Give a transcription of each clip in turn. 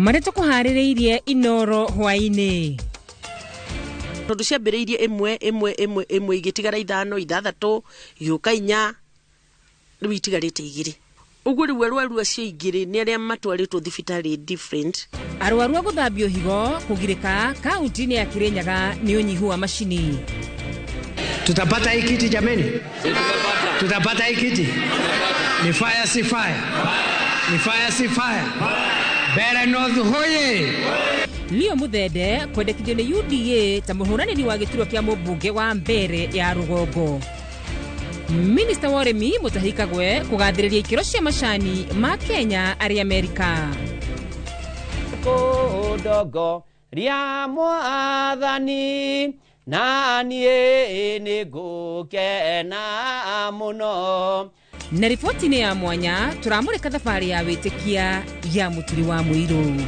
Marĩa tũkũharĩrĩirie Inoro hwaĩ-inĩ. Tondũ ciambĩrĩirie ĩmwe ĩmwe ĩmwe ĩmwe igĩtigara ithano ithathatũ igĩũka inya rĩu itigarĩte igĩrĩ. Ũguo rĩu arwaru acio igĩrĩ nĩ arĩa matwarĩtwo thibitarĩ different. Arwaru a gũthambio higo kũgirĩka kaunti-inĩ ya Kirinyaga nĩ ũnyihu wa macini. Tutapata hii kiti jameni? Tutapata hii kiti? Ni fire si fire? Ni fire si fire? Mbeere North hoye! Leo Muthende kwendekithio nĩ UDA ta mũhũranĩri wa gĩturwa kĩa mũmbunge wa Mbeere ya rũgongo. Minista wa ũrĩmi Mutahi Kagwe kũgathĩrĩria ikĩro cia macani ma Kenya arĩ Amerika. Kũndongo ria mwathani na niĩ nĩngũkena mũno. Na riboti-inĩ ya mwanya tũramũrĩka thabarĩ ya wĩtĩkia ya mũturi wa mũirũ.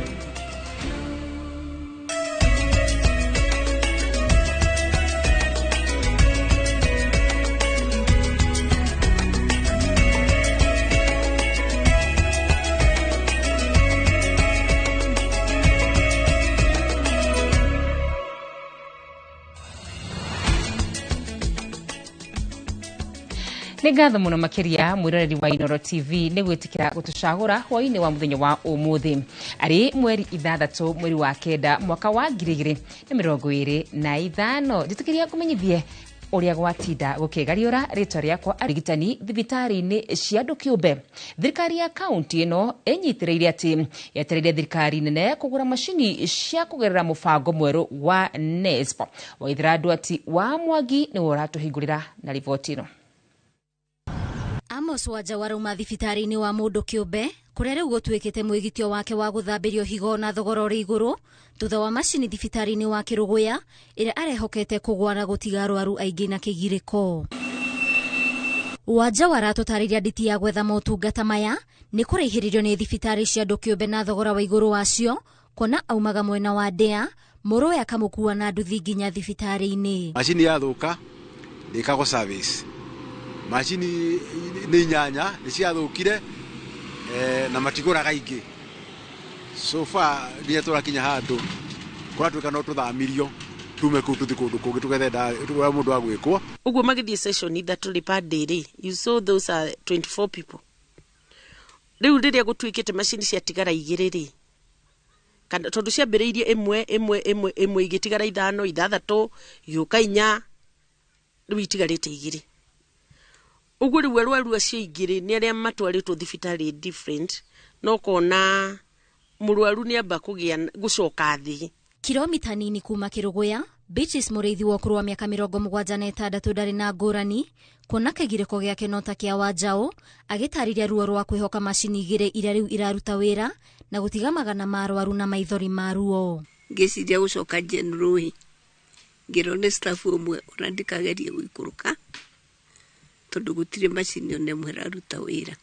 Nĩ ngatho mũno makĩria mwĩroreri wa Inoro TV nĩ gwĩtĩkĩra gũtũcagũra hwaĩ-inĩ wa mũthenya wa ũmũthĩ. Arĩ mweri 6 mweri wa 9 mwaka wa 2025. Njĩtĩkĩria ngũmenyithie ũrĩa gwatinda gũkĩgariũra rĩtwa rĩakwa arigitani thibitarĩ-inĩ cia andũ kĩũmbe. Thirikari ya kaunti ĩno ĩnyitĩrĩire atĩ yetereire thirikari nene kũgũra macini cia kũgerera mũbango mwerũ wa NESP. Waithera Ndwati wa Mwangi nĩwe ũratũhingũrĩra na riboti ĩno. Amos Wanja warauma thibitarĩ-inĩ wa mũndũ kĩũmbe kũrĩa rĩu gũtuĩkĩte mwĩgitio wake wa gũthambĩrio higo na thogora ũrĩ igũrũ thutha wa macini thibitarĩ-inĩ wa Kĩrũgũya ĩrĩa arehokete kũgwa na gũtiga arwaru aingĩ na kĩgirĩko. Wanja waratũtarĩria nditi ya gwetha motungata maya nĩ kũraihĩrĩrio nĩ thibitarĩ cia andũ kĩũmbe na thogora wa igũrũ wacio kuona aumaga mwena wa Ndĩa mũrũwe akamũkua na nduthi nginya thibitarĩ-inĩ. Macini yathũka ndĩkagwo service. Macini nĩ inyanya nĩ ciathũkire na matigũraga ingĩ. So far rĩrĩa tũrakinya handũ kũratuĩka no tũthamirio tume kũu tũthiĩ kũndũ kũngĩ tũgethe ndawa mũndũ wa gwĩkwo. Ũguo magĩthiĩ session ithatũ rĩ per day rĩ, you saw those are 24 people. Rĩu rĩrĩa gũtuĩkĩte macini ciatigara igĩrĩ rĩ, kana tondũ ciambĩrĩirie ĩmwe ĩmwe ĩmwe ĩmwe igĩtigara ithano ithathatũ igĩũka inya rĩu itigarĩte igĩrĩ. Ũguo rĩu arwaru acio igĩrĩ nĩ arĩa matwarĩtwo thibitarĩ different no kona mũrwaru nĩ amba kũgĩa gũcoka thĩ. Kilomita nini kuma Kĩrũgũya, Beatrice Mũrĩithi wa ũkũrũ wa mĩaka 76 ndarĩ na ngũrani kuona kĩgirĩko gĩake no ta kĩa Wanjaũ agĩtarĩria ruo rwa kwĩhoka macini igĩrĩ iria rĩu iraruta wĩra na gũtiga magana ma arwaru na maithori ma ruo. Ngĩciria gũcoka General ngĩrwo nĩ staff ũmwe ona ndikagerie gũikũrũka tondũ gũtirĩ macini ona ĩmwe ĩraruta wĩra.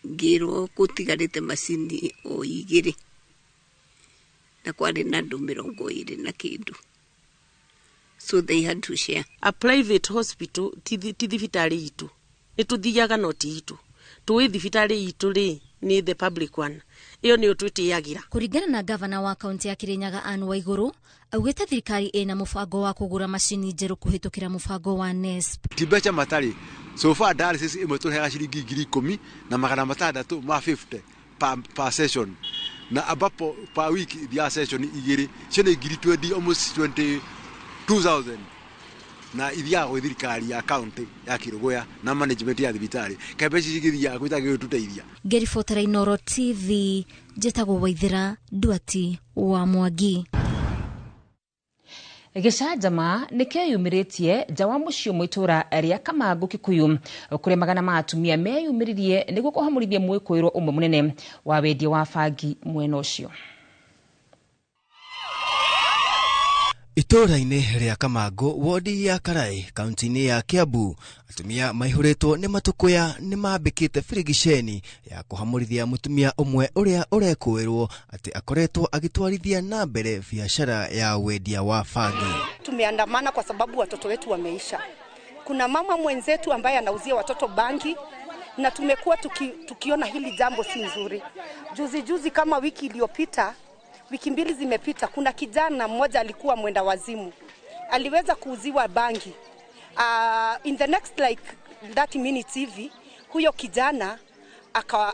Ngĩrwo gũtigarĩte macini o igĩrĩ na kwarĩ na andũ 20 na kĩndũ. So they had to share. A private hospital ti thibitarĩ itũ. Nĩ tũthiaga no ti itũ. Tũĩ thibitarĩ itũ rĩ nĩ the public one. Ĩyo nĩyo twĩtĩagĩra. Kũringana na gavana wa kaunti ya Kirinyaga Anne Waigũrũ augĩte thirikari ĩna mũbango wa kũgũra macini njerũ kũhĩtũkĩra mũbango wa NESP. Ti mbeca matarĩ. So far dialysis ĩmwe tũrĩhaga ciringi 10,600 ma 50 per session. Na ambapo per week ithiaga session igĩrĩ cio nĩ ngiri 20 almost 22,000 na ithiaga gwĩ thirikari ya county ya Kĩrũgũya na management ya thibitarĩ. Kaĩ mbeca ici igĩthiaga kwĩ itangĩgĩtũteithia. Ngĩribotera Inoro TV njĩtagwo Waithera Ndwati wa Mwangi. Gĩcanjama nĩ kĩeyumĩrĩtie nja wa mũciĩ ũmwe itũũra rĩa Kamangũ Kikuyu kũrĩa magana ma atumia meyumĩririe nĩguo kũhamũrithia mwĩkũĩrwo ũmwe mũnene wa wendia wa bangi mwena ũcio. Itũũra-inĩ rĩa Kamangũ wodi ya Karai kaunti-inĩ ya Kiambu atumia maihũrĩtwo nĩ matũkũya nĩ mambĩkĩte birigiceni ya kũhamũrithia mũtumia ũmwe ũrĩa ũrekũĩrwo atĩ akoretwo agĩtwarithia na mbere biacara ya wendia wa bangi. Tumeandamana kwa sababu watoto wetu wameisha. Kuna mama mwenzetu ambaye anauzia watoto bangi Na tumekuwa tukiona hili jambo si nzuri. Juzi juzi kama wiki iliyopita, wiki mbili zimepita, kuna kijana mmoja alikuwa mwenda wazimu, aliweza kuuziwa bangi. In the next like 30 minutes hivi, huyo kijana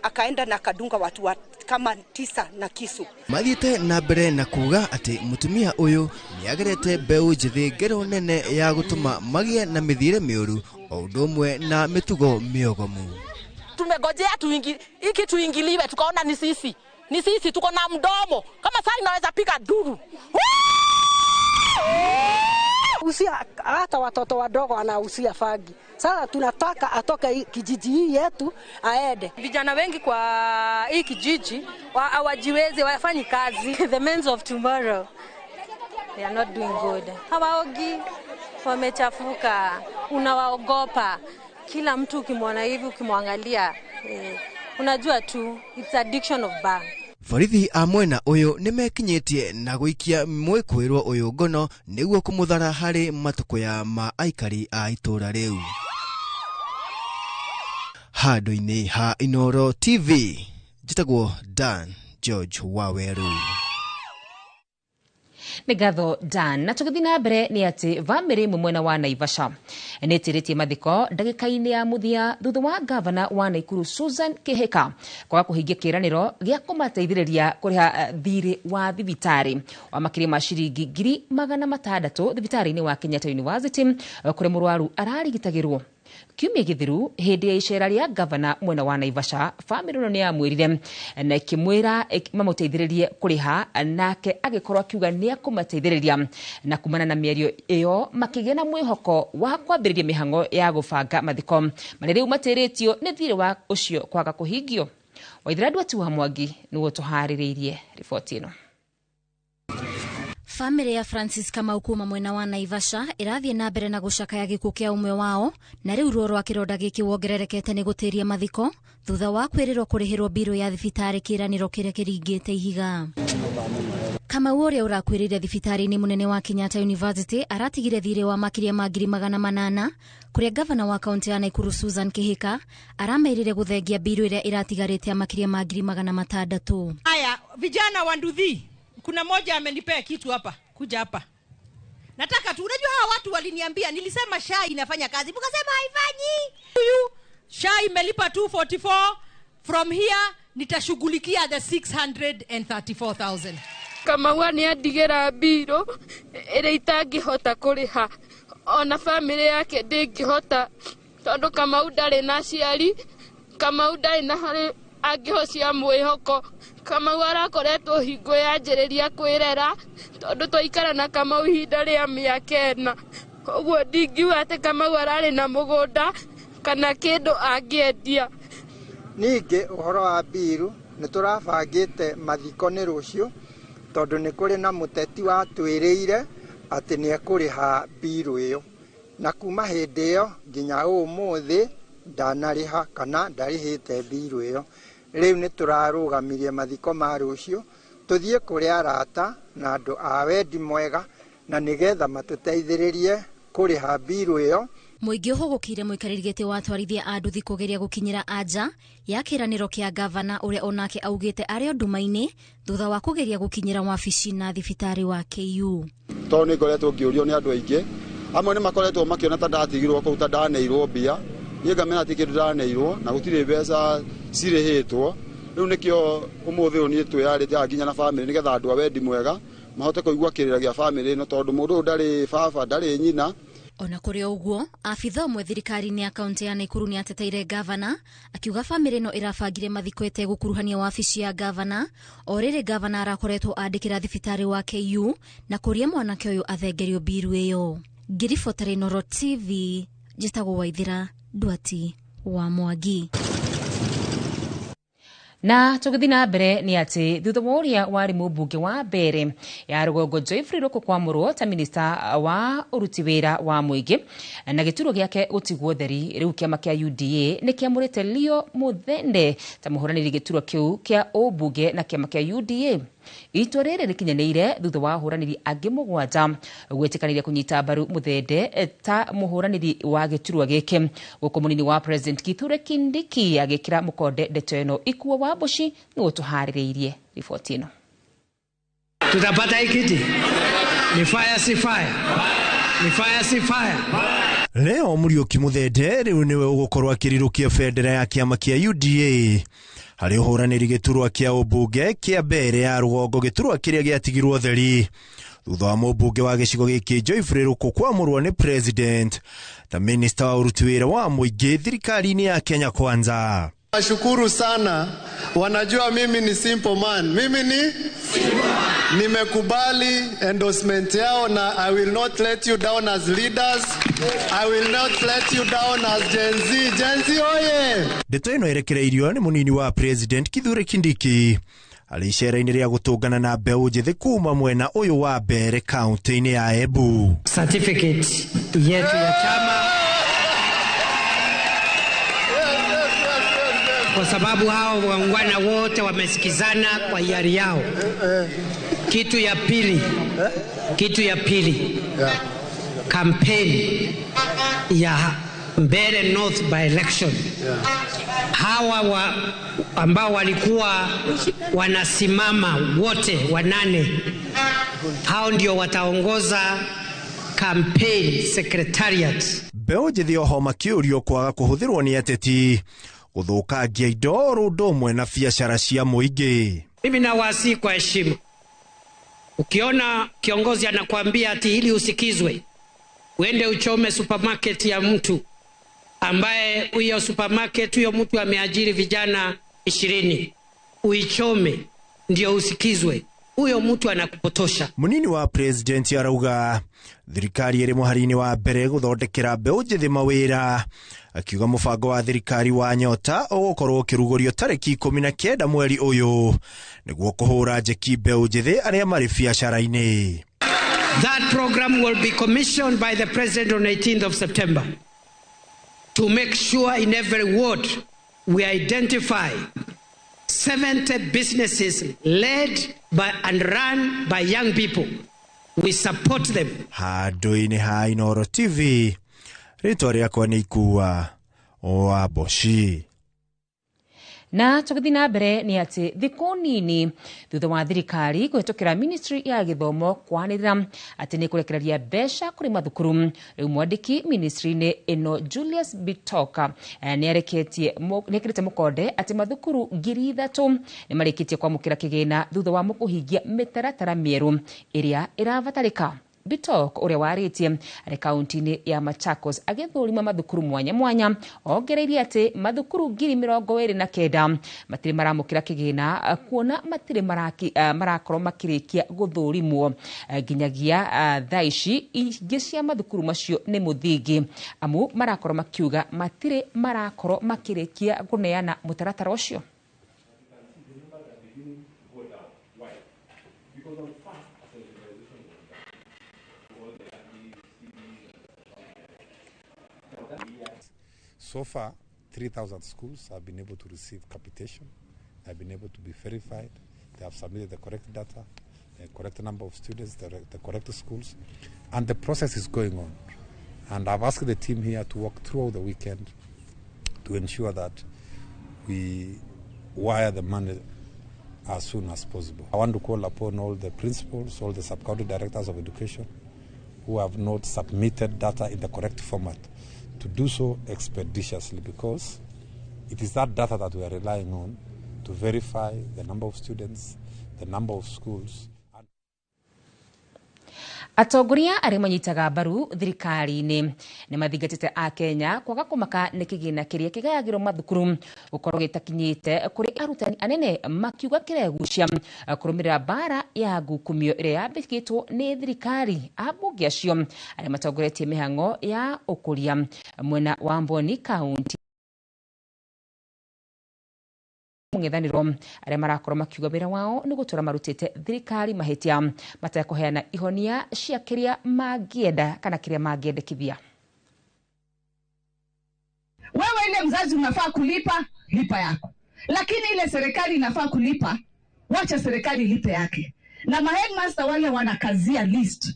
akaenda na akadunga watu kama 9 na kisu. Mathiĩte na mbere na kuga atĩ mũtumia ũyũ nĩagerete mbeũ njĩthĩ ngero nene ya gũtũma magĩe na mĩthiĩre mĩũru o ũndũ ũmwe na mĩtugo mĩogomu. Tumegojea hiki tuingiliwe, tukaona ni sisi. Ni sisi tuko na mdomo. Kama sasa inaweza piga duru. Usia hata watoto wadogo wanahusia fagi. Sasa tunataka atoke kijiji hii yetu aende. Vijana wengi kwa hii kijiji hawajiwezi, hawafanyi kazi. The men of tomorrow, they are not doing good. Hawaogi, wamechafuka, unawaogopa. Kila mtu ukimwona hivi, ukimwangalia, unajua tu it's addiction of bang. Borithi a mwena ũyũ nĩmekinyĩtie na gũikia mwĩkũĩrwo ũyũ ngono nĩguo kũmũthara harĩ matũkũya ma aikari a itũra rĩu. Handũ-inĩ ha Inooro TV, njĩtagwo Dan George Waweru. Nĩ ngatho Dan. Na tũgĩthiĩ na mbere nĩ atĩ bamĩrĩ ĩmwe mwena wa Naivasha nĩ ĩtĩrĩtie mathiko ndagĩka-inĩ ya mũthia thutha wa gavana wa Naikuru Susan Kihika kwaga kũhingia kĩĩranĩro gĩa kũmateithĩrĩria kũrĩha thirĩ wa thibitarĩ wa makĩria ma ciringi 600,000 thibitarĩ-inĩ wa Kenyatta University kũrĩa mũrwaru ararigitagĩrwo. Kiumia gĩthiru hĩndĩ ya icera rĩa gavana mwena wa Naivasha, bamĩrĩ ĩno nĩ yamwĩrire na ĩkĩmwĩra mamũteithĩrĩrie kũrĩha, nake agĩkorwo akiuga nĩ ekũmateithĩrĩria, na kumana na mĩario ĩyo makĩgĩa na mwĩhoko wa kwambĩrĩria mĩhang'o ya gũbanga mathiko marĩa rĩu matĩrĩtio nĩ thirĩ wa ũcio kwaga kũhingio. Waithera Ndwati wa Mwangi nĩwe tũharĩrĩirie riboti ĩno. Famĩlĩ ya Francis Kamau kuma mwena wa Naivasha ĩrathiĩ na mbere na gũcakaya gĩkuũ kĩa ũmwe wao, na rĩu ruo rwa kĩronda gĩkĩ wongererekete nĩ gũtĩria mathiko thutha wa kwĩrĩrwo kũrĩhĩrwo mbirũ ya thibitarĩ kĩĩranĩro kĩrĩa kĩringĩte ihiga. Kamau ũrĩa ũrakuĩrĩire thibitarĩ-inĩ mũnene wa Kenyatta University aratigire thirĩ wa makĩria ma 800,000 kũrĩa gavana wa kaunti ya Naikuru Susan Kihika aramerire gũthengia mbirũ ĩrĩa ĩratigarĩte ya makĩria ma 600,000. Haya, vijana wa nduthi, kuna moja amenipea kitu hapa, kuja hapa. Nataka tu, unajua hawa watu waliniambia, nilisema SHA inafanya kazi, mkasema haifanyi. Huyu SHA imelipa 244, from here nitashughulikia the 634,000. Kamau nĩ andigĩra mbirũ ĩrĩa itangĩhota kũrĩha, ona bamĩrĩ yake ndĩngĩhota, tondũ Kamau ndarĩ na aciari, Kamau ndarĩ na harĩ angĩhocia mwĩhoko. Kamau arakoretwo hingo yanjĩrĩria kwĩrera, tondũ twaikara na Kamau ihinda rĩa mĩaka 4. Ũguo ndingiuga atĩ Kamau ararĩ na mũgũnda kana kĩndũ angĩendia. Ningĩ ũhoro wa mbiru nĩ tũrabangĩte mathiko nĩ rũciũ, tondũ nĩ kũrĩ na mũteti watwĩrĩire atĩ nĩ ekũrĩha mbiru ĩyo, na kuma hĩndĩ ĩyo nginya ũmũthĩ ndanarĩha kana ndarĩhĩte mbiru ĩyo. Rĩu nĩ tũrarũgamirie mathiko ma rũciũ tũthiĩ kũrĩ arata na andũ a wendi mwega, na nĩgetha matũteithĩrĩrie kũrĩha mbiru ĩyo. Mũingĩ ũhũgũkĩire mũikarĩri gĩtĩ wa atwarithia a nduthi kũgeria gũkinyĩra anja ya kĩĩranĩro kĩa gavana ũrĩa onake augĩte arĩ o nduma-inĩ thutha wa kũgeria gũkinyĩra wabici na thibitarĩ wa KU. Tondũ nĩ ngoretwo ngĩũrio nĩ andũ aingĩ, amwe nĩ makoretwo makĩona ta ndatigirwo kũu ta ndaneirwo mbia, niĩ ngamenya ti kĩndũ ndaneirwo na gũtirĩ mbeca cirĩhĩtwo. Rĩu nĩkĩo ũmũthĩ ũyũ niĩ twĩyarĩte nginya na bamĩrĩ nĩgetha andũ a wendi mwega mahote kũigua kĩrĩra gĩa bamĩrĩ ĩno, tondũ mũndũ ũyũ ndarĩ baba ndarĩ nyina. Ona kũrĩ o ũguo, abitha ũmwe thirikari-inĩ ya kaunti ya Naikuru nĩ ateteire gavana akiuga bamĩrĩ ĩno ĩrabangire mathiko ĩtegũkuruhania wabici ya gavana, o rĩrĩ gavana arakoretwo andĩkĩra thibitarĩ wa KU na kũria mwanake ũyũ athengerio mbiru ĩyo. Ngĩribotera Inooro TV, njĩtagwo Waithera Ndwati wa Mwangi. Na tũgĩthiĩ na mbere nĩ atĩ thutha wa ũrĩa warĩ mũmbunge wa mbere ya rũgongo Geoffrey Ruku kwamũrwo ta minista wa ũruti wĩra wa mũingĩ na gĩturwa gĩake gũtigwo theri, rĩu kĩama kĩa UDA nĩ kĩamũrĩte Leo Muthende ta mũhũranĩri gĩturwa kĩu kĩa ũmbunge na kĩama kĩa UDA. Itua rĩrĩ rĩkinyanĩire thutha wa ahũranĩri angĩ 7 gwĩtĩkanĩria kũnyita mbaru Muthende ta mũhũranĩri wa gĩturwa gĩkĩ. Gũkũ mũnini wa President Kithure Kindiki agĩkĩra mũkonde ndeto ĩno. Ikuo wa Mbuci nĩwe ũtũharĩrĩirie riboti ĩno. Tutapata hii kiti? Ni fire si fire? Ni fire si fire? Leo Muriuki Muthende rĩu nĩwe ũgũkorwo akĩrirũkia bendera ya kĩama kĩa UDA harĩ ũhũranĩri gĩturwa kĩa ũmbunge kĩa mbere ya rũgongo, gĩturwa kĩrĩa gĩatigirwo theri thutha wa mũmbunge wa gĩcigo gĩkĩ Geoffrey Ruku kwamũrwo nĩ president ta minista wa ũruti wĩra wa mũingĩ thirikari-inĩ ya Kenya Kwanza. Nashukuru sana, wanajua mimi ni simple man. Mimi ni nimekubali endorsement yao na I will not let you down as leaders. I will not let you down as Gen Z. Gen Z oye! Ndeto ĩno ĩrekereirio nĩ mũnini wa President Kithure Kindiki arĩ icera-inĩ rĩa gũtũngana na mbeũ njĩthĩ kuma mwena ũyũ wa Mbeere kaunti-inĩ ya Embu. Certificate yetu ya chama kwa sababu hao waungwana wote wamesikizana kwa hiari yao. Kitu ya pili, kampeni ya Mbeere North by election, hawa ambao walikuwa wanasimama wote 8, hao ndio wataongoza campaign secretariat. Mbeũ njĩthĩ oho makĩũrio kwaga kũhũthĩrwo nĩ ateti gũthũkangia indo oro ũndũ ũmwe na biacara cia mũingĩ. Mimi nawasihi kwa heshima, ukiona kiongozi anakuambia ati ili usikizwe uende uchome supermarket ya mtu ambaye huyo supermarket huyo mtu ameajiri vijana 20, uichome ndio usikizwe, huyo mtu anakupotosha. Munini wa president arauga thirikari ĩrĩ mũhari-inĩ wa mbere gũthondekera mbeũ njĩthĩ mawĩra, akiuga mũbango wa thirikari wa Nyota ũgũkorwo ũkĩrugũrio tarĩki 19 mweri ũyũ nĩguo kũhũra njeki mbeũ njĩthĩ arĩa marĩ biacara-inĩ. That program will be commissioned by the president on 18th of September to make sure in every ward we identify 70 businesses led by and run by young people. We support them. Handũ-inĩ ha Inooro TV, rĩtwa rĩakwa nĩ Ikua wa Mboci. Na tũgĩthiĩ na mbere nĩ atĩ thikũ nini thutha wa thirikari kũhĩtũkĩra ministry ya gĩthomo kwanĩrĩra atĩ nĩ kũrekereria mbeca kũrĩ mathukuru, rĩu mwandĩki ministry-inĩ ĩno Julius Bitoka nĩekĩrĩte mũkonde atĩ mathukuru 3,000 nĩ marĩkĩtie kwamũkĩra kĩgĩna thutha wa kũhingia mĩtaratara mĩerũ ĩrĩa ĩrabatarĩka. Bitok ũrĩa warĩtie arĩ kaunti-inĩ ya Machakos agĩthũrima mathukuru mwanya mwanya ongereirie atĩ mathukuru 29,000 matirĩ maramũkĩra kĩgĩna kuona matirĩ marakorwo makĩrĩkia gũthũrimwo nginyagia thaa ici. Ingĩ cia mathukuru macio nĩ mũthingi amu marakorwo makiuga matirĩ marakorwo makĩrĩkia kũneana mũtaratara ũcio. So far, 3,000 schools have been able to receive capitation. They have been able to be verified. They have submitted the correct data, the correct number of students, the correct schools, and the process is going on. And I've asked the team here to work throughout the weekend to ensure that we wire the money as soon as possible. I want to call upon all the principals, all the sub-county directors of education who have not submitted data in the correct format to do so expeditiously, because it is that data that we are relying on to verify the number of students, the number of schools. Atongoria arĩa manyitaga mbaru thirikari-inĩ nĩ mathingatĩte a Kenya kwaga kũmaka nĩ kĩgĩna kĩrĩa kĩgayagĩrwo mathukuru gũkorwo gĩtakinyĩte kũrĩ arutani anene, makiuga kĩregucia kũrũmĩrĩra mbara ya ngukumio ĩrĩa yambĩkĩtwo nĩ thirikari. Ambunge acio arĩa matongoretie mĩhang'o ya ũkũria mwena wa Mboni kaunti mũng'ethanĩro arĩa marakorwo makiuga wĩra wao nĩ gũtũra marutĩte thirikari mahĩtia matekũheana ihonia cia kĩrĩa mangĩenda kana kĩrĩa mangĩendekithia. Wewe ile mzazi unafaa kulipa, lipa yako, lakini ile serikali inafaa kulipa, Wacha serikali ilipe yake. Na maheadmaster wale wanakazia list.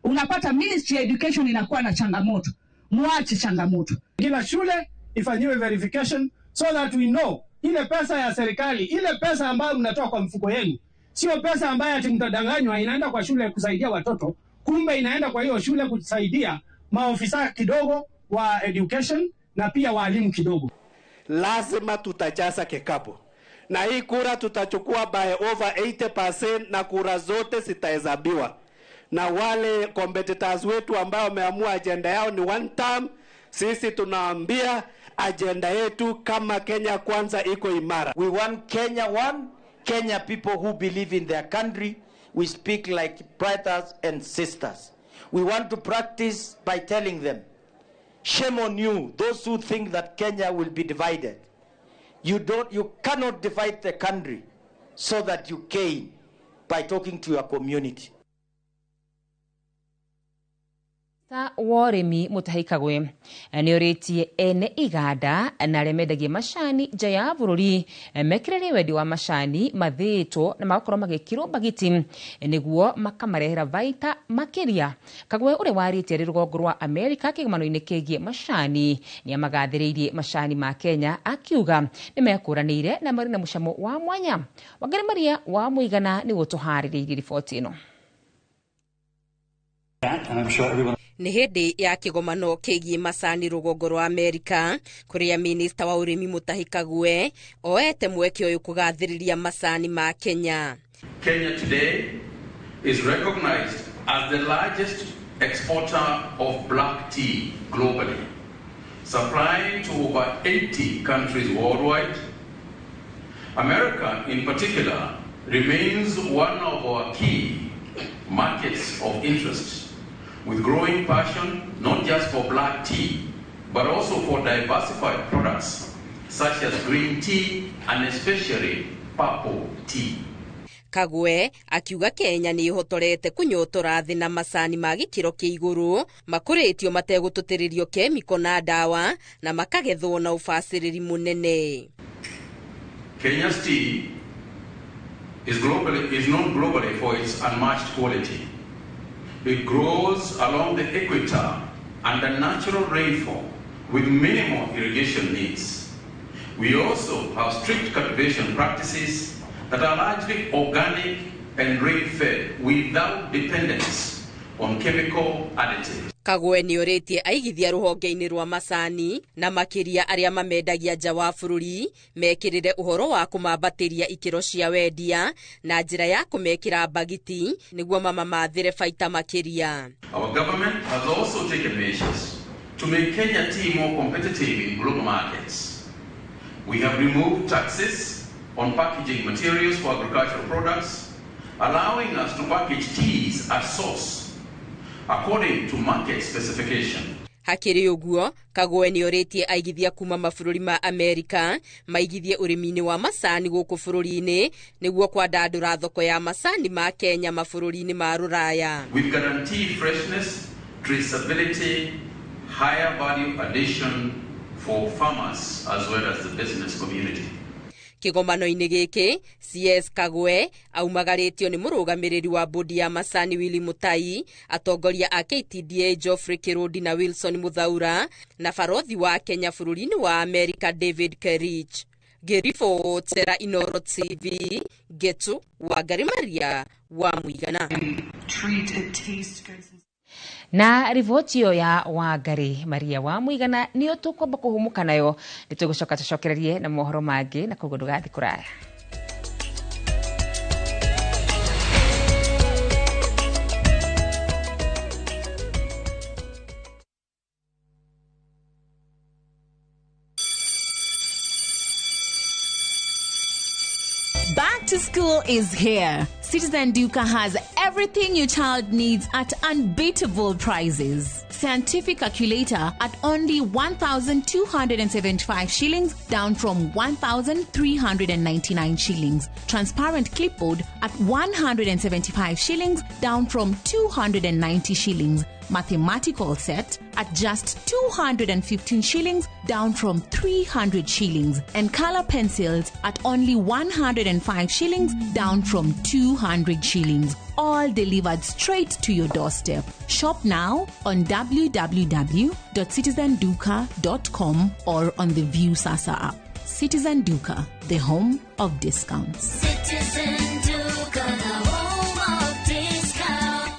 Unapata Ministry ya Education inakuwa na changamoto. Muache changamoto. Kila shule ifanyiwe verification so that we know ile pesa ya serikali, ile pesa ambayo mnatoa kwa mfuko yenu, sio pesa ambayo ati mtadanganywa inaenda kwa shule kusaidia watoto, kumbe inaenda kwa hiyo shule kusaidia maofisa kidogo wa education na pia walimu kidogo. Lazima tutajaza kikapu. Na hii kura tutachukua by over 80% na kura zote zitahesabiwa. Na wale competitors wetu ambao wameamua agenda yao ni one term, sisi tunaambia agenda yetu kama Kenya Kwanza iko imara. We want Kenya one, Kenya people who believe in their country. We speak like brothers and sisters. We want to practice by telling them, shame on you, those who think that Kenya will be divided. You cannot divide the country so that you gain by talking to your community. Ta wa ũrĩmi Mutahi Kagwe nĩ ũrĩtie ene iganda na arĩa mendagia macani nja ya bũrũri mekĩrĩre wendi wa macani mathĩĩtwo na magakorwo magĩkĩrwo mbagiti nĩguo makamarehera baita makĩria. Kagwe ũrĩa warĩtie arĩ rũgongo rwa Amerika kĩgomano-inĩ kĩgiĩ macani nĩ amagathĩrĩirie macani ma Kenya akiuga nĩ mekũranĩire na marĩ na mũcamo wa mwanya. Wangari Maria wa Mũigana nĩwe ũtũharĩrĩirie riboti ĩno. Nĩ hĩndĩ ya kĩgomano kĩgiĩ macani rũgongo rwa Amerika kũrĩa minista wa ũrĩmi Mutahi Kagwe oete mweke ũyũ kũgathĩrĩria macani ma Kenya. Kenya today is recognized as the largest exporter of black tea globally, supplying to over 80 countries worldwide. America in particular remains one of our key markets of interest, with growing passion not just for black tea, but also for diversified products such as green tea and especially purple tea. Kagwe akiuga Kenya nĩ ĩhotorete kũnyotora thĩ na macani ma gĩkĩro kĩa igũrũ makũrĩtio mategũtũtĩrĩrio kemiko na ndawa na makagethwo na ũbacĩrĩri mũnene. Kenya's tea is known globally for its unmatched quality. It grows along the equator under natural rainfall with minimal irrigation needs. We also have strict cultivation practices that are largely organic and rain-fed without dependence on chemical additives. Kagwe nĩ orĩtie aigithia rũhonge-inĩ rwa macani na makĩria arĩa mamendagia nja wa bũrũri mekĩrĩre ũhoro wa kũmambatĩria ikĩro cia wendia na njĩra ya kũmekĩra mbagiti nĩguo mamamathĩre baita makĩria. Our government has also taken measures to make Kenya tea more competitive in global markets. We have removed taxes on packaging materials for agricultural products, allowing us to package teas at source according to market specification. Hakĩrĩ ũguo, Kagwe nĩ orĩtie aigithia kuma mabũrũri ma Amerika maigithie ũrĩmi-inĩ wa macani gũkũ bũrũri-inĩ nĩguo kwandandũra thoko ya macani ma Kenya mabũrũri-inĩ ma rũraya. We guarantee freshness, traceability, higher value addition for farmers as well as the business community. Kĩgomano-inĩ gĩkĩ, CS Kagwe aumagarĩtio nĩ mũrũgamĩrĩri wa bodi ya macani Willy Mutai, atongoria a KTDA Geoffrey Kirudi na Wilson Muthaura na barothi wa Kenya bũrũri-inĩ wa Amerika David Kerich. Ngĩribotera Inoro TV, Getu Wangari Maria wa Mũigana. Na riboti ĩyo ya Wangari Maria wa Mũigana nĩyo tũkwamba kũhũmũka nayo, nĩtũgũcoka tũcokererie na mohoro mangĩ na koguo ndũgathiĩ kũraya. Back to school is here. Citizen Duka has everything your child needs at unbeatable prices. Scientific calculator at only 1,275 shillings, down from 1,399 shillings. Transparent clipboard at 175 shillings, down from 290 shillings. mathematical set at just 215 shillings, down from 300 shillings, and color pencils at only 105 shillings, down from 200 shillings. All delivered straight to your doorstep. Shop now on www.citizenduka.com or on the Viusasa app. Citizen Duka, the home of discounts. Citizen Duka, the home of discount.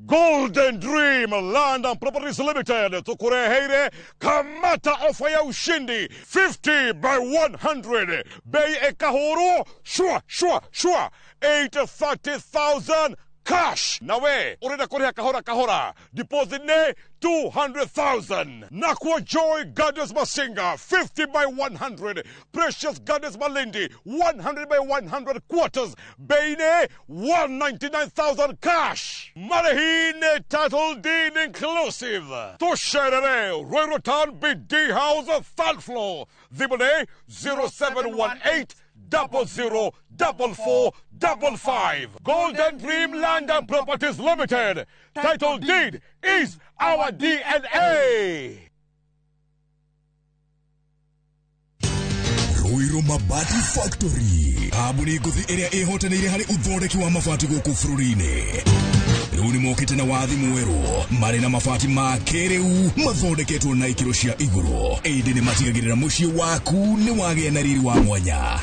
Golden Dream Land and Properties Limited tukureheire kamata ofa ya ushindi 50 by 100 bei ekahuru shwa shwa shwa 830,000 cash nawe urenda kuriha kahora kahora deposit ne 200,000 Nakwa Joy Gardens Masinga 50 by 100 Precious Gardens Malindi 100 by 100 quarters Beine 199,000 cash Marehine title deed inclusive Tusherere Royal Town BD House third floor Thimone 0718 00 44 55. Golden Dream Land and Properties Limited. Title deed is our DNA. Ruiru Mabati Factory kambuni ngũthi ĩrĩa ĩhotanĩire harĩ ũthondeki wa mabati gũkũ bũrũri-inĩ rĩu nĩ mokĩte na wathi mwerũ marĩ na mabati ma kĩrĩu mathondeketwo na ikĩro cia igũrũ ĩndĩ nĩ matigagĩrĩra mũciĩ waku nĩ wagĩa na riri wa mwanya.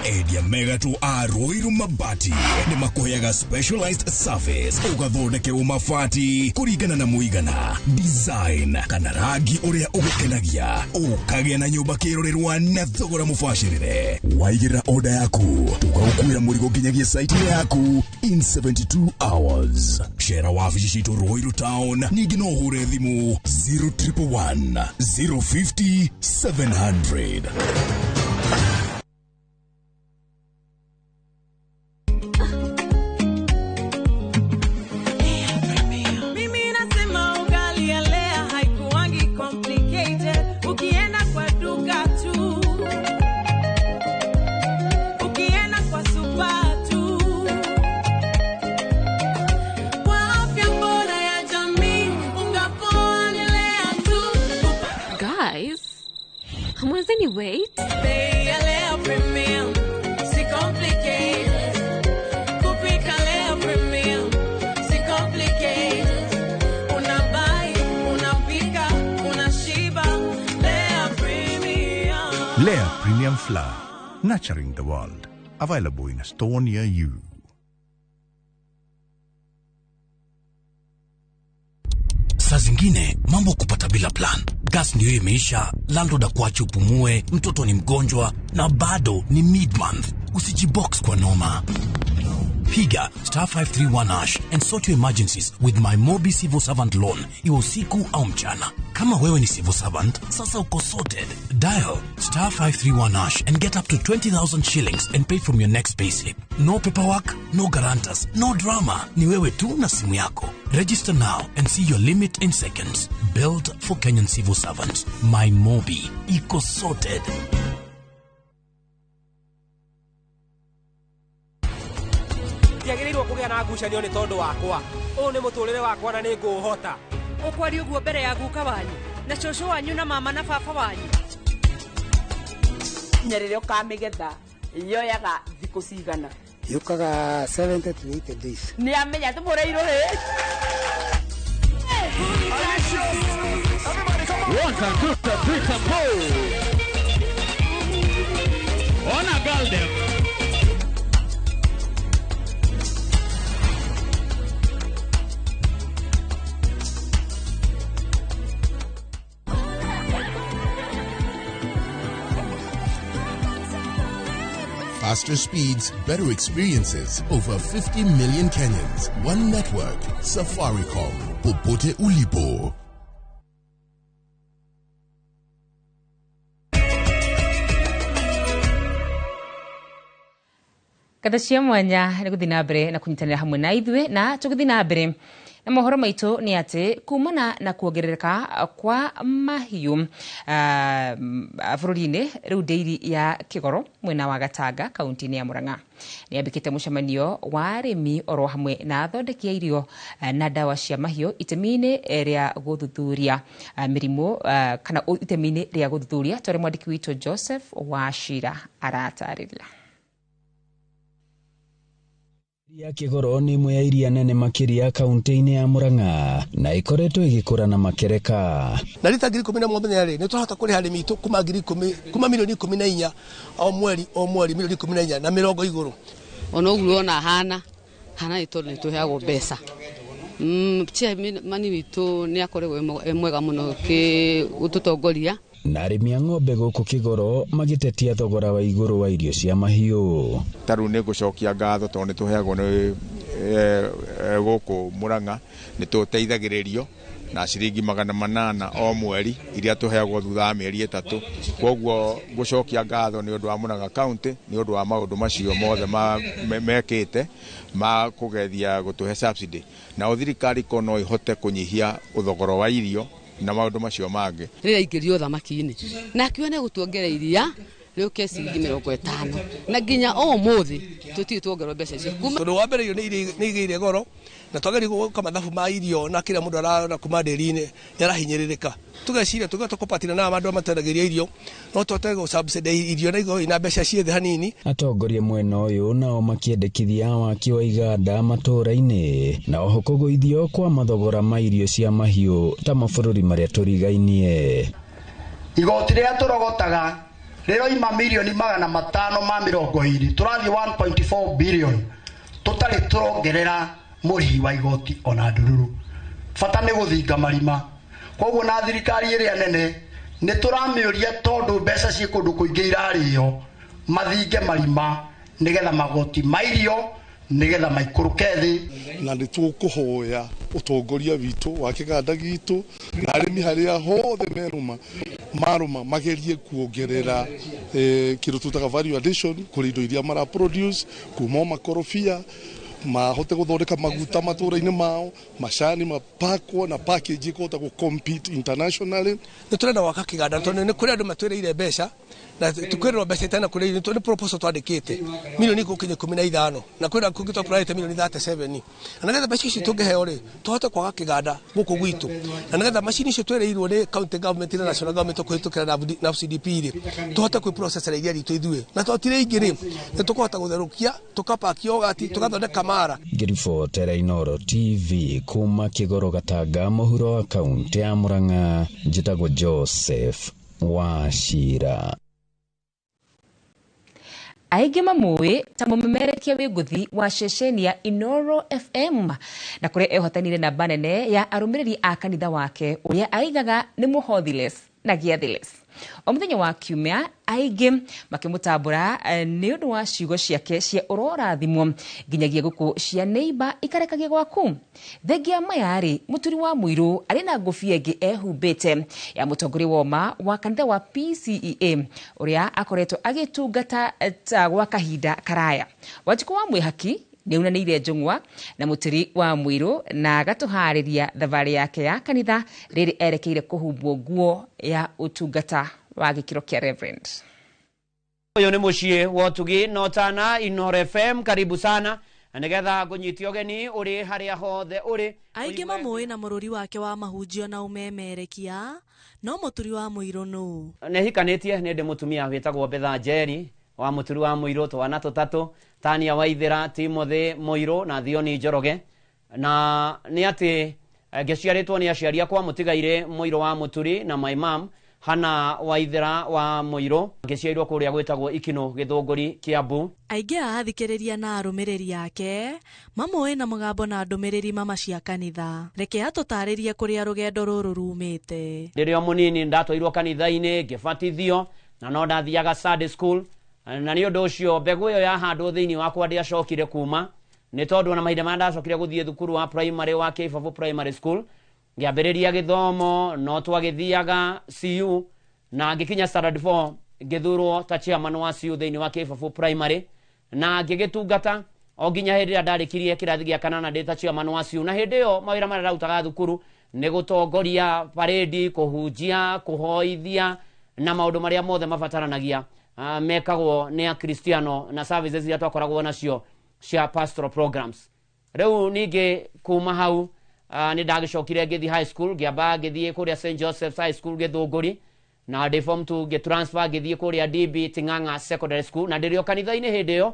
Endia megatũ a Ruiru Mabati nĩ makũheaga specialized service ũgathondekerwo mabati kũringana na mũigana, design kana rangi ũrĩa ũgũkenagia, ũkagĩa na nyũmba kĩrorerwa na thogora mũbacĩrĩre. Waigĩrĩra order yaku tũgagũkuĩra mũrigo nginyagia site yaku in 72 hours. Cera wabici citũ Ruiru Town, ningĩ no ũhũre thimũ 0111 050 700. Mimi nasema ugali ya Lea haikuangi complicated. Ukienda kwa duka tu, ukienda kwa super tu, kwa afya bora ya jamii, unga poa ni Lea tu. Guys, hamwezeni wait? Bei ya Lea Premium si complicated. Kupika Lea Premium si complicated. Unabuy, unapika, unashiba. Lea Premium. Lea Premium Flour, nurturing the world. Available in a store near you. Saa zingine mambo kupata bila plan. Gas ndio imeisha, landlord akuache upumue, mtoto ni mgonjwa na bado ni mid-month. Usijibox kwa noma. Piga star 531 hash and sort your emergencies with my Mobi Civil Servant Loan, iwe usiku au mchana. Kama wewe ni civil servant, sasa uko sorted. Dial star 531 hash and get up to 20,000 shillings and pay from your next payslip. No paperwork, no guarantors, no drama. Ni wewe tu na simu yako. Register now and see your limit in seconds. Built for Kenyan civil servants. My Mobi. Iko sorted. Ndiagĩrĩirwo kũgĩa na ngucanio nĩ tondũ wakwa ũyũ nĩ mũtũrĩre wakwa na nĩ ngũũhota. Ũkwaria ũguo mbere ya guka wanyu na cũcũ wanyu na mama na baba wanyu. Nginya rĩrĩa ũkamĩgetha yoyaga thikũ cigana? Yũkaga 70 to 80 days. Nĩ amenya tũmũrĩirwo hĩ. One time, two time, three time, four. Ona girl them. Faster speeds, better experiences. Over 50 million Kenyans. One network. Safaricom. Popote ulipo. Ngatho cia mwanya nĩ gũthiĩ na mbere na kũnyitanĩra hamwe na ithuĩ na tũgĩthiĩ na mbere Na mohoro maitũ nĩ atĩ kumana na kuongerereka kwa mahiũ bũrũri-inĩ, rĩu ndĩiri ya Kĩgoro mwena wa Gatanga kaunti-inĩ ya Murang'a nĩ yambĩkĩte mũcemanio wa arĩmi oro hamwe na athondeki a irio na ndawa cia mahiũ itemi-inĩ rĩa gũthuthuria mĩrimũ kana itemi-inĩ rĩa gũthuthuria tondũ mwandĩki witũ Joseph Wachira aratarĩria. Ya Kĩgoro nĩ ĩmwe ya iria nene makĩria kaunti-inĩ ya Murang'a na ĩkoretwo ĩgĩkũra na makereka. Na rita 10,000 mũthenya rĩ, nĩ tũrahota kũrĩha arĩmi aitũ kuma 10,000, kuma milioni 14 o mweri, o mweri milioni 14 na mĩrongo igũrũ. Ona ũguo ona hana hana nĩ tondũ nĩ tũheagwo mbeca. Chairman witũ nĩ akoragwo e mwega mũno gũtũtongoria. Na arĩmi a ng'ombe gũkũ Kĩgoro magĩtetia thogora wa igũrũ wa irio cia mahiũ. Ta rĩu nĩ ngũcokia ngatho tondũ nĩ tũheagwo nĩ gũkũ Murang'a, nĩ tũteithagĩrĩrio na ciringi 800 o mweri iria tũheagwo thutha wa mĩeri 3. Koguo ngũcokia ngatho nĩ ũndũ wa Murang'a County nĩ ũndũ wa maũndũ macio mothe mekĩte ma kũgeria gũtũhe subsidy. Nao thirikari ko no ĩhote kũnyihia ũthogora wa irio na maũndũ macio mangĩ. Rĩrĩa aingĩrio thamaki-inĩ na akiuga nĩ egũtuongerera iria rĩũke ciringi 50 na nginya ũmũthĩ tũtirĩ tuongererwo mbeca icio. Tondũ wa mbere irio nĩ igĩire goro na twagĩrĩirwo gwĩka mathabu ma irio na kĩrĩa mũndũ arona kuma ndĩri-inĩ nĩ arahinyĩrĩrĩka. Tũgeciria tũgĩũka tũkũpatĩra na andũ arĩa matwendagĩria irio no tũhote gũ-subsidize irio na igo ina mbeca ciĩ thĩ hanini. Atongoria mwena ũyũ nao makĩendekithia waki wa iganda matũũra-inĩ na oho kũgũithio kwa mathogora ma irio cia mahiũ ta mabũrũri marĩa tũrigainie. Igoti rĩrĩa tũrogotaga rĩroima milioni 520, tũrathiĩ 1.4 billion tũtarĩ tũrongerera mũrĩhi wa igoti ona ndururu. Bata nĩ gũthinga marima. Koguo na thirikari ĩrĩa nene nĩ tũramĩũria tondũ mbeca ciĩ kũndũ kũingĩ irarĩo, mathinge marima nĩgetha magoti ma irio nĩgetha maikũrũke thĩ. Na nĩ tũkũhoya ũtongoria witũ wa kĩganda gitũ na arĩmi harĩa hothe merũma marũma magerie kuongerera kĩndũ tũtaga value addition kũrĩ indo iria mara produce kuma makorobia mahote gũthondeka maguta matũra-inĩ mao, macani mapakwo na package ĩkũhota gũ compete internationally. Nĩ tũrenda gwaka kĩganda tondũ nĩ kũrĩ andũ matwĩrĩire mbeca na tũkwĩrĩrwo mbeca itana kũrĩ ithuĩ, nĩ proposal twandĩkĩte milioni gũkinya 15 na kwĩna kũngĩ twa milioni 37, na nĩgetha mbeca icio tũngĩheo rĩ tũhote kwaga kĩganda gũkũ gwitũ, na nĩgetha macini icio twĩrĩirwo nĩ county government na national government kũhĩtũkĩra na CDP rĩ tũhote kwĩ-processera iria ritũ ithuĩ, na twatirĩ ingĩ rĩ nĩ tũkũhota gũtherũkia tũkapaki yogati tũgathondeka mara. Ngĩribotera Inooro TV kuma Kĩgoro Gatanga mũhuro wa kaunti ya Murang'a, njĩtagwo Joseph Wachira. Aingĩ mamũĩ ta mũmemerekia wĩ ngũthi wa ceceni ya Inooro FM na kũrĩa ehotanire namba nene ya arũmĩrĩri a kanitha wake ũrĩa aigaga nĩ mũhothiless na gĩathiless. O mũthenya wa kiumia aingĩ makĩmũtambũra nĩ ũndũ wa ciugo ciake cia ũrorathimwo nginyagia gũkũ cia neighbor ikarekagia gwaku. Thengia maya rĩ, Mũturi wa Mũirũ arĩ na ngũbia ĩngĩ ehumbĩte ya mũtongoria wa ũma wa kanitha wa PCEA ũrĩa akoretwo agĩtungata ta gwa kahinda karaya. Wanjikũ wa Mwĩhaki nĩ aunanĩire njũng'wa na Mũturi wa Mũirũ na agatũharĩria thabarĩ yake ya kanitha rĩrĩ erekeire kũhumbwo nguo ya ũtungata wa gĩkĩro kĩa Reverend. Ũyũ nĩ mũciĩ wa ũtugi na ũtana Inooro FM, karibu sana na nĩgetha ngũnyite ũgeni ũrĩ harĩa hothe ũrĩ. Aingĩ mamũĩ na mũrũri wake wa mahunjio na ũmemerekia, no Mũturi wa Mũirũ nũ? Nĩ hikanĩtie, nĩ ndĩ mũtumia wĩtagwo Betha Njeri wa Mũturi wa Mũirũ, twana tũtatũ, Tania Waithĩra, Timothy Mũirũ na Thioni Njoroge. Na nĩ atĩ ngĩciarĩtwo nĩ aciari akwa mũtigaire Mũirũ wa Mũturi na my mom Hana Waithĩra wa Mũirũ, ngĩciarirwo kũrĩa gwĩtagwo Ikino Gĩthũngũri Kiambu. Aingĩ a athikĩrĩria na arũmĩrĩri ake mamũĩ na mũgambo na ndũmĩrĩri mama cia kanitha. Reke atũtarĩrie kũrĩa rũgendo rũrũ rumĩte. Rĩrĩa mũnini ndatwairwo kanitha-inĩ ngĩbatithio na no ndathiaga Sunday school, na nĩ ũndũ ũcio mbegũ ĩyo yahandwo thĩinĩ wakwa ndĩacokire kuma, nĩ tondũ ona mahinda marĩa ndacokire gũthiĩ thukuru wa primary wa Kĩbabu Primary School ngĩambĩrĩria gĩthomo no twagĩthiaga CU na ngĩkinya standard 4 ngĩthurwo ta chairman wa CU thĩinĩ wa Kĩbabu Primary na ngĩgĩtungata O nginya hĩndĩ ĩrĩa ndarĩkirie kĩrathi gĩa kanana ndĩ ta chairman wa CU, na hĩndĩ ĩyo mawĩra marĩa ndarutaga thukuru nĩ gũtongoria parade, kũhunjia, kũhoithia na maũndũ marĩa mothe mabataranagia mekagwo nĩ akristiano na services iria twakoragwo nacio cia pastoral programs. Rĩu ningĩ kuma hau nĩ ndagĩcokire ngĩthiĩ high school, ngĩamba ngĩthiĩ kũrĩa St Joseph's High School Gĩthũngũri, na ndĩ form 2 ngĩtransfer ngĩthiĩ kũrĩa DB Ting'ang'a Secondary School, na ndĩrĩ o kanitha-inĩ hĩndĩ ĩyo.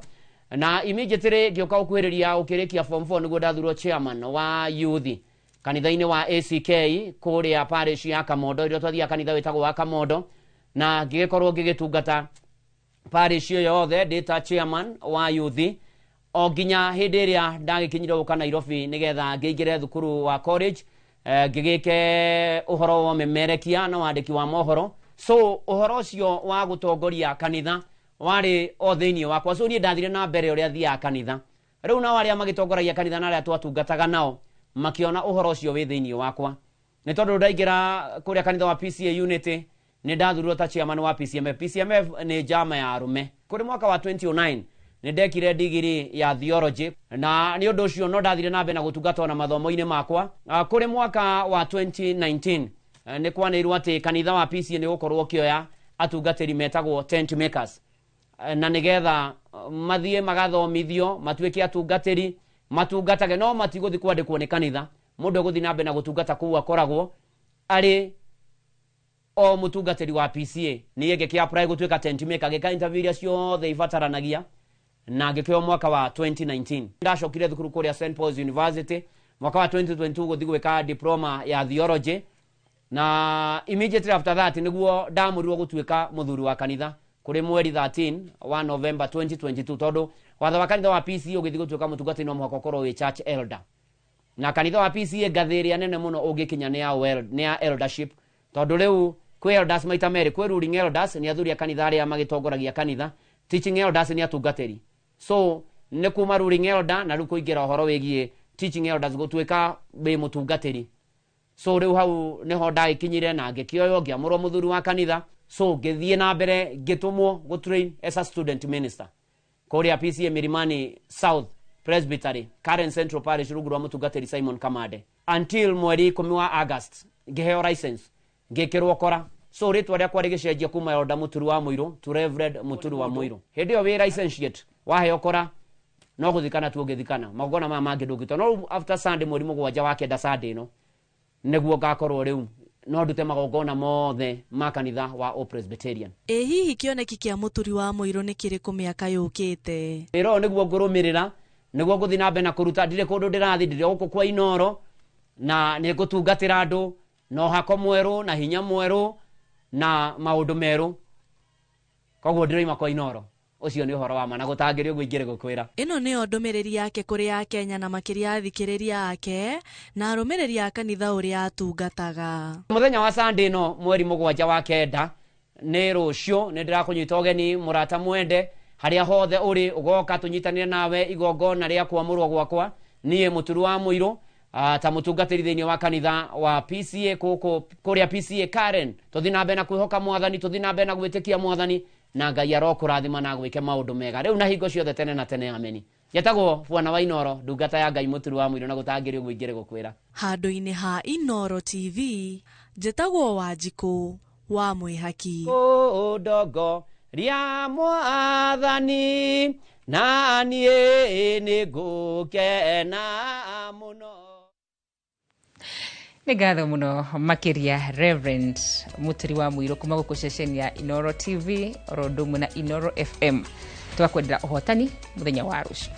Na immediately ngĩũka gũkuhĩrĩria ũkĩrĩkia form 4 nĩguo ndathurwo chairman wa youth kanitha-inĩ wa ACK kũrĩa parish ya Kamondo, ĩrĩa twathiaga kanitha wĩtagwo wa Kamondo, na ngĩgĩkorwo ngĩgĩtungata parish ĩyo yothe ndĩ ta chairman wa youth o nginya hĩndĩ ĩrĩa ndagĩkinyire gũka Nairobi nĩgetha ngĩingĩre thukuru wa college, ngĩgĩke ũhoro wa ũmemerekia na wandĩki wa mohoro. So ũhoro ũcio wa gũtongoria kanitha warĩ o thĩinĩ wakwa, so niĩ ndathire na mbere ũrĩa thiaga kanitha. Rĩu nao arĩa magĩtongoragia kanitha na arĩa twatungataga nao makĩona ũhoro ũcio wĩ thĩinĩ wakwa, nĩ tondũ ndaingĩra kũrĩa kanitha wa PCA Unity nĩ ndathurirwo ta chairman wa PCMF. PCMF nĩ njama ya arũme. Kũrĩ mwaka wa 2009 nĩ ndekire digiri ya theology, na nĩ ũndũ ũcio no ndathire na mbere na gũtungata ona mathomo-inĩ makwa. Kũrĩ mwaka wa 2019 nĩ kwanĩirwo atĩ kanitha wa PCA nĩ ũgũkorwo ũkĩoya atungatĩri metagwo tent makers, na nĩgetha mathiĩ magathomithio matuĩke atungatĩri matungatage, no matigũthiĩ kwandĩkwo nĩ kanitha. Mũndũ egũthiĩ na mbere na gũtungata kũu akoragwo arĩ o mũtungatĩri wa PCA. Niĩ ngĩkĩ apply gũtuĩka tent maker, ngĩka interview iria ciothe ibataranagia na ngĩkĩoywo mwaka wa 2019. Ndacokire thukuru kũrĩa St Paul's University mwaka wa 2022 gũthiĩ gwĩka diploma ya theology, na immediately after that nĩguo ndamũrirwo gũtuĩka mũthuri wa kanitha kũrĩ mweri 13 wa November 2022, tondũ watho wa kanitha wa PCA ũgĩthiĩ gũtuĩka mũtungatĩri no mũhaka ũkorwo wĩ church elder, na kanitha wa PCA ngathĩ ĩrĩa nene mũno ũngĩkinya nĩ ya eldership, tondũ rĩu kwĩ elders maita merĩ, kwĩ ruling elders nĩ athuri a kanitha arĩa magĩtongoragia kanitha, teaching elders nĩ atungatĩri. So nĩ kuma ruling elder na rĩu kũingĩra ũhoro wĩgiĩ teaching elders gũtuĩka wĩ mũtungatĩri. So rĩu hau nĩho ndagĩkinyire na ngĩkĩoywo ngĩamũrwo mũthuri wa kanitha. So ngĩthiĩ na mbere ngĩtũmwo gũtrain as a student minister kũrĩa PCA Milimani South Presbytery, Karen Central Parish, rungu rwa mũtungatĩri Simon Kamande, until mweri 10 wa August ngĩheo license ngĩkĩrwo kora. So rĩtwa rĩakwa rĩgĩcenjia kuma Elder Mũturi wa Mũirũ to Reverend Mũturi wa Mũirũ. Hĩndĩ ĩyo wĩ licentiate waheo kora no gũthikana tu ũngĩthikana, magongona maya mangĩ ndũngĩtua. No after Sunday mweri 7 wa 9 Sunday ĩno nĩguo ngakorwo rĩu no ndute magongona mothe ma kanitha wa o Presbyterian. Ĩ hihi kĩoneki kĩa Mũturi wa Mũirũ nĩ kĩrĩkũ mĩaka yũkĩte? Wĩra ũyũ nĩguo ngũrũmĩrĩra, nĩguo ngũthiĩ na mbere na kũruta, ndirĩ kũndũ ndĩrathiĩ, ndĩrĩ gũkũ kwa Inooro, na nĩ ngũtungatĩra andũ na ũhako mwerũ na hinya mwerũ na maũndũ merũ. Koguo ndĩroima kwa Inooro. Ũcio nĩ ũhoro wa ma na gũtangĩrĩ ũguo ingĩrĩ gũkwĩra. Ĩno nĩyo ndũmĩrĩri yake kũrĩ Akenya na makĩria athikĩrĩria ake na arũmĩrĩri a kanitha ũrĩa atungataga. Mũthenya wa Sunday ĩno mweri 7 wa 9 nĩ rũciũ, nĩ ndĩrakũnyita ũgeni mũrata mwende harĩa hothe ũrĩ, ũgoka tũnyitanĩre nawe igongona rĩa kwamũrwo gwakwa niĩ Mũturi wa Mũirũ ta mũtungatĩri thĩinĩ wa kanitha wa PCA kũkũ kũrĩa PCA Karen. Tũthiĩ na mbere na kwĩhoka mwathani, tũthiĩ na mbere na gwĩtĩkia mwathani, na Ngai arokũrathima na gwĩke maũndũ mega rĩu na hingo ciothe tene na tene, ameni. Njetagwo Bwana wa Inooro, ndungata ya Ngai Mũturi wa Mũirũ, na gũtangĩrĩ ũguo ingĩrĩ gũkwĩra. Handũ-inĩ ha Inooro TV, njetagwo Wanjikũ wa Mwĩhaki. Kũndongo ria mwathani na niĩ nĩngũkena mũno. Nĩ ngatho mũno makĩria Reverend Mũturi wa Mũirũ kuma gũkũ ceceni ya Inooro TV oro ũndũ ũmwe na Inooro FM. Tũgakwendera ũhotani mũthenya wa rũciũ.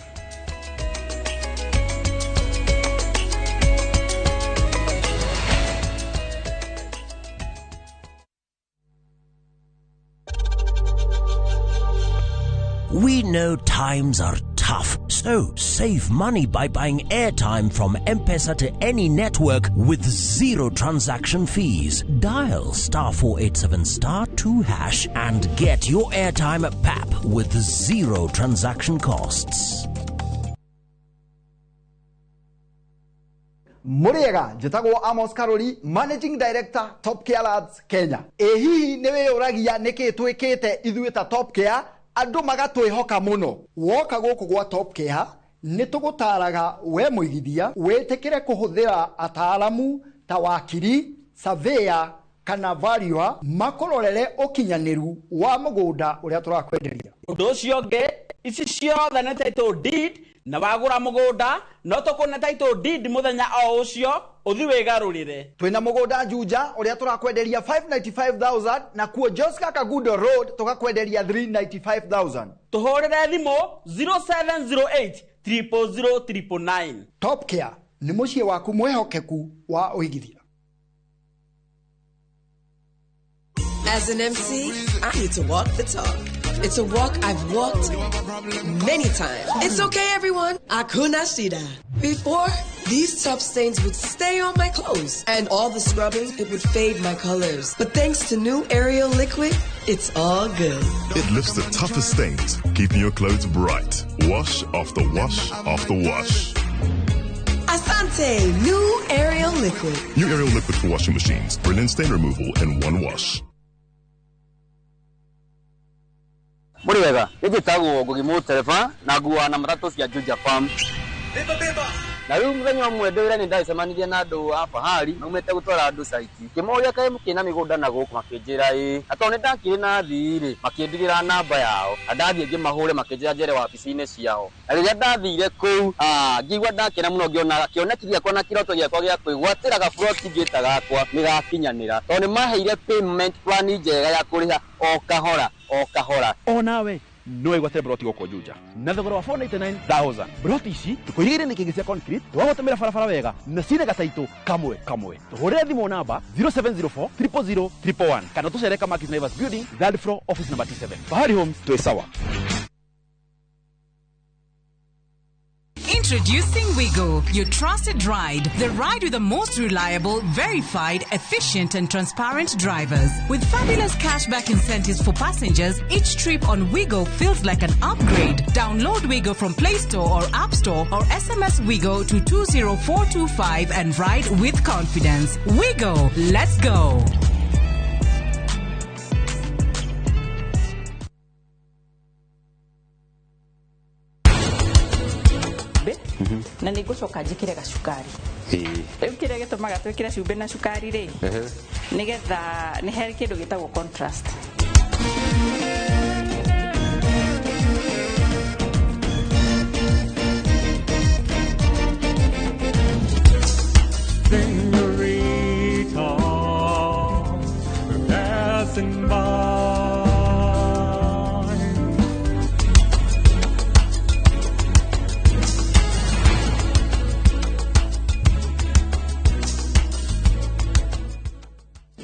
We know times are tough, so save money by buying airtime from M-Pesa to any network with zero transaction fees. Dial *487*2# and get your airtime at PAP with zero transaction costs. Muriega njĩtagwo Amos Karori, Managing Director Top Care Labs Kenya. Ĩ hihi nĩ wĩyũragia nĩkĩ twĩkĩte ithuĩ ta Top Care andũ magatwĩhoka mũno? Woka gũkũ gwa Top Care Nĩ tũgũtaraga we mũigithia wĩtĩkĩre kũhũthĩra ataaramu ta wakiri, surveyor kana valuer makũrorere ũkinyanĩru wa mũgũnda ũrĩa tũrakwenderia. Ũndũ ũcio ũngĩ, ici ciothe nĩ title deed, na wagũra mũgũnda no tũkũne title deed mũthenya o ũcio ũthi wĩgarũrĩre. Twĩna mũgũnda Juja ũrĩa tũrakwenderia 595,000, na kuo Joska Kagudo Road tũgakwenderia 395,000. Tũhũrĩre thimũ 0708 000 999. Top Care nĩ mũciĩ waku mwĩhokeku wa ũigithia. As an MC, I need to walk the talk. It's a walk I've walked many times. It's okay, everyone. Akuna shida. Before, these tough stains would stay on my clothes, and all the scrubbing, it would fade my colors. But thanks to new Ariel liquid, it's all good. It lifts the toughest stains, keeping your clothes bright. Wash after wash after wash. Asante, new Ariel liquid. New Ariel liquid for washing machines. Brilliant stain removal in one wash. Mũrĩ wega, nĩ njĩtagwo Ngugi Mũtereba na nguaga na matatũ cia Juja Farm. Na rĩu mũthenya ũmwe ndĩ wĩra nĩ ndacemanirie na andũ a Fahari maumĩte gũtwara andũ site. Ngĩmoria kaĩ mũkĩrĩ na mĩgũnda na gũkũ, makĩnjĩra ĩĩ. Na tondũ nĩ ndakĩrĩ na athii rĩ, makĩndigĩra namba yao. Na ndathiĩ ngĩmahũre makĩnjĩra njere wabici-inĩ ciao. Na rĩrĩa ndathire kũu, ngĩigua ndakena mũno ngĩona kĩoneki gĩakwa na kĩroto gĩakwa gĩa kwĩgwatĩra gaburoti ngĩta gakwa nĩ gakinyanĩra. Tondũ nĩ maheire payment plan njega ya kũrĩha o kahora o kahora. O nawe no wĩgwatĩre broti gũkũ Juja na thogora wa 499,000. Broti ici tũkũigĩire nĩ kĩngĩ cia concrete, twagũtũmĩra barabara wega na cina gataitũ kamwe kamwe. Tũhũrĩre thimũ namba 0704 000 111 kana tũcere Kamakis Naivas Building, third floor, office number T7. Fahari Homes, twĩ sawa. Introducing Wigo, your trusted ride. The ride with the most reliable, verified, efficient and transparent drivers. With fabulous cashback incentives for passengers, each trip on Wigo feels like an upgrade. Download Wigo from Play Store or App Store or SMS Wigo to 20425 and ride with confidence. Wigo, let's go. Na nä ngå coka njä kä re gacukari. Rä u kä rä a gä tå maga twä kä re cumbä na cukari rä, nä getha nä he kä ndå gä tagwo contrast. Senorita, passing by.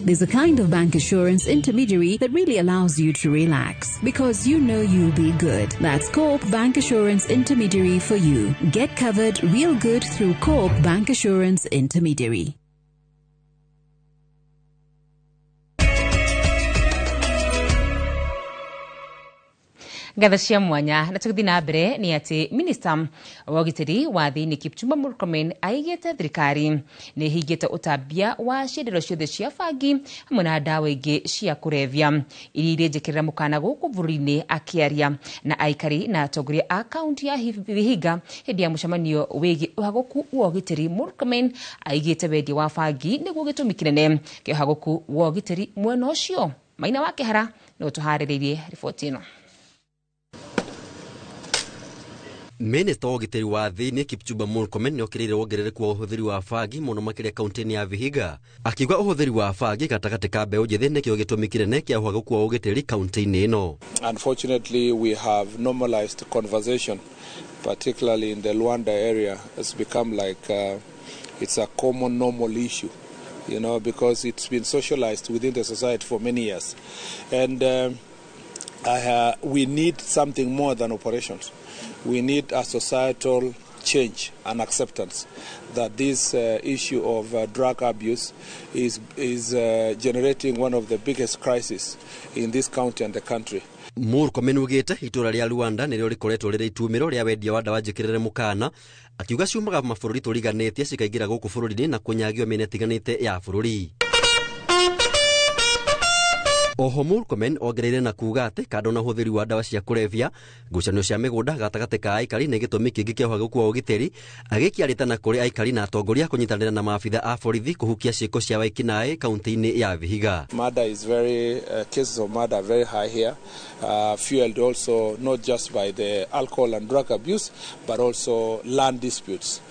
There's a kind of bank assurance intermediary that really allows you to relax because you know you'll be good. That's Co-op Bank Assurance Intermediary for you. Get covered real good through Co-op Bank Assurance Intermediary. Ngatho cia mwanya na tũgĩthiĩ na mbere nĩ atĩ minista wa ũgitĩri wa thĩinĩ Kipchumba Murkomen aigĩte thirikari nĩ ĩhingĩte ũtambia wa ciendero ciothe cia bangi hamwe na ndawa ingĩ cia kũrebia iria irĩnjĩkĩrĩra mũkana gũkũ bũrũri-inĩ. Akĩaria na aikari na atongoria a kaunti ya Vihiga hĩndĩ ya mũcemanio wĩgiĩ ũhagũku wa ũgitĩri, Murkomen aigĩte wendia wa bangi nĩguo gĩtũmi kĩnene kĩa ũhagũku wa ũgitĩri mwena ũcio. Maina wa Kĩhara nĩwe ũtũharĩrĩirie riboti ĩno. Minista wa ũgitĩri wa thĩinĩ Kipchumba Murkomen nĩokĩrĩire wongerereku wa ũhũthĩri wa bangi mũno makĩria kaunti-inĩ ya Vihiga, akiuga ũhũthĩri wa bangi gatagatĩ ka mbeũ njĩthĩ nĩkĩo gĩtũmi kĩnene kĩa ũhagũku wa ũgitĩri kaunti-inĩ ĩno. Unfortunately, we have normalized conversation, particularly in the Luanda area. It's become like it's a common normal issue, you know, because it's been socialized within the society for many years. And we need something more than operations. We need a societal change and acceptance that this issue of drug abuse is generating one of the biggest crises in this county and the country. Murkomen ugite itura ria Rwanda nĩrĩo rĩkoretwo rĩrĩ itumĩro rĩa wendia wa ndawa njĩkĩrĩre mũkana, akiuga ciumaga mabũrũri tũriganĩtie cikaingĩra gũkũ bũrũri-inĩ na kũnyagio mĩena ĩtiganĩte ya bũrũri. Oho Murkomen ongereire na kuga atĩ kando na ũhũthĩri wa ndawa cia kũrebia, ngucanio cia mĩgũnda gatagatĩ ka aikari nĩ gĩtũmi kĩngĩ kĩa ũhagũku wa ũgitĩri, agĩikia rĩtana kũrĩ aikari na atongoria kũnyitanĩra na maabitha a borithi kũhukia ciĩko cia wĩkinaĩ kaunti-inĩ ya Vihiga. Murder is very, cases of murder are very high here, fueled also not just by the alcohol and drug abuse, but also land disputes.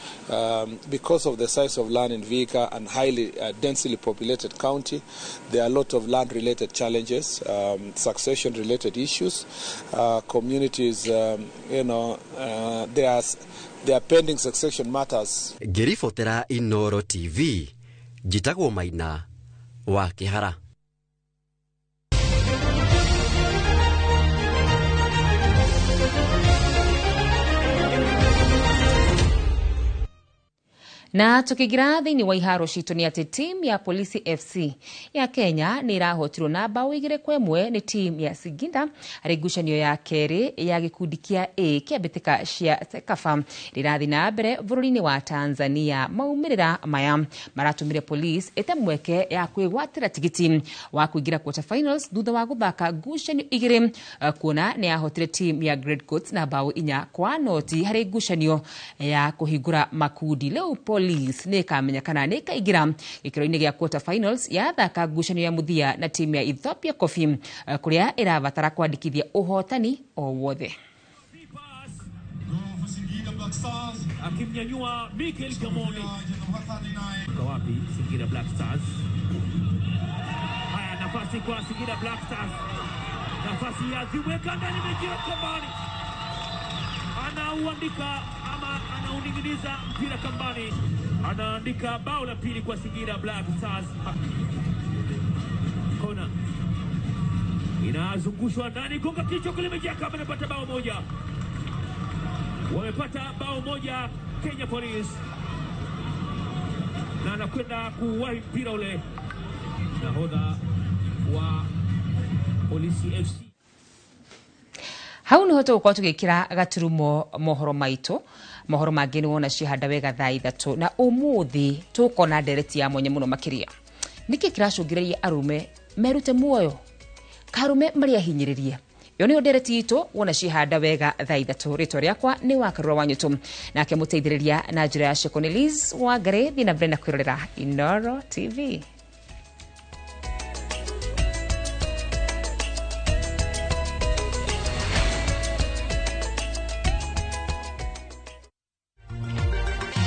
Because of the size of land in Vihiga and highly densely populated county, there are a lot of land-related challenges, succession-related issues. Communities, there are pending succession matters. Ngĩribotera Inoro TV, njĩtagwo Maina wa Kĩhara. Na tukigira thiini wa iharo citu ni ati team ya Polisi FC ya Kenya ni irahotirwo na bao 2-1 ni team ya Siginda harĩ ngucanio ya kerĩ ya gĩkundi kĩa A kĩa mbĩtĩka cia CECAFA rĩrathiĩ na mbere bũrũri-inĩ wa Tanzania. Maumĩrĩra maya maratũmire Police ĩte mweke ya kwĩgwatĩra tigiti wa kũingĩra quarter finals thutha wa gũthaka ngucanio 2 kuona nĩ yahotire team ya Great Coats na bao 4-0 harĩ ngucanio ya kũhingũra makundi. Rĩu Police nĩ ĩkamenya kana nĩ ĩkaingĩra gĩkĩro-inĩ gĩa quarter finals yathaka ngucanio ya mũthia na timu ya Ethiopia Coffee kũrĩa ĩrabatara kwandĩkithia ũhotani o wothe. Akimnyanyua Mikel Gamoni. Kwa wapi Singida Black Stars? Haya, nafasi kwa Singida Black Stars. Nafasi ya ziweka ndani imeingia kambani. Anauandika ama anauning'iniza mpira kambani. Anaandika bao la pili kwa Singida Black Stars. Kona inazungushwa ndani, gonga kichwa kule, imejia kama anapata bao moja. Wamepata bao moja Kenya Police, na anakwenda kuwahi mpira ule nahodha wa Polisi FC. Hau niho tũgũkorwo tũgĩkĩra gaturumo mohoro maitũ. Mohoro mangĩ nĩ wona cihanda wega thaa 3 na ũmũthĩ tũkona ndereti ya mwanya mũno makĩria. Nĩkĩ kĩracũngĩrĩria arũme merute muoyo karume marĩa hinyĩrĩrie? Ĩyo nĩyo ndereti itũ wona cihanda wega thaa 3. Rĩtwa rĩakwa nĩ Wakarura wa Nyũtũ, nake mũteithĩrĩria na njĩra ya Shekoni Liz Wangari. Thiĩ na mbere na kwĩrorera Inoro TV.